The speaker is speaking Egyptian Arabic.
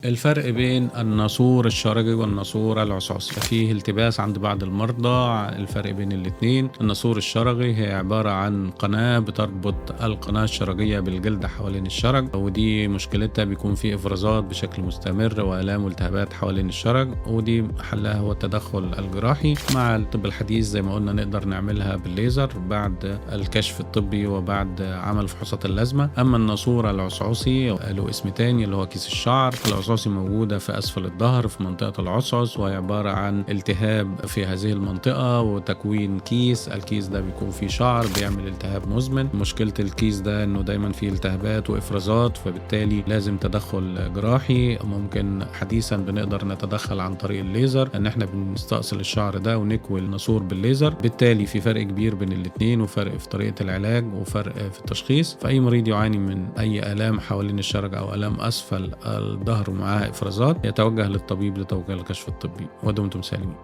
الفرق بين الناسور الشرجي والناسور العصعصي، فيه التباس عند بعض المرضى. الفرق بين الاثنين: الناسور الشرجي هي عبارة عن قناة بتربط القناة الشرجية بالجلد حوالين الشرج، ودي مشكلتها بيكون في إفرازات بشكل مستمر وآلام والتهابات حوالين الشرج، ودي حلها هو التدخل الجراحي. مع الطب الحديث زي ما قلنا نقدر نعملها بالليزر بعد الكشف الطبي وبعد عمل فحوصات اللازمة. أما الناسور العصعصي له اسم تاني اللي هو كيس الشعر. العصعصي موجودة في أسفل الظهر في منطقة العصعص، وهي عبارة عن التهاب في هذه المنطقة وتكوين كيس. الكيس ده بيكون فيه شعر بيعمل التهاب مزمن. مشكلة الكيس ده انه دايما فيه التهابات وإفرازات، فبالتالي لازم تدخل جراحي. ممكن حديثا بنقدر نتدخل عن طريق الليزر، ان احنا بنستأصل الشعر ده ونكوي الناسور بالليزر. بالتالي في فرق كبير بين الاتنين، وفرق في طريقة العلاج وفرق في التشخيص. فأي مريض يعاني من أي آلام حوالين الشرج أو آلام أسفل الظهر ومعاها إفرازات يتوجه للطبيب لتوقيع الكشف الطبي. ودمتم سالمين.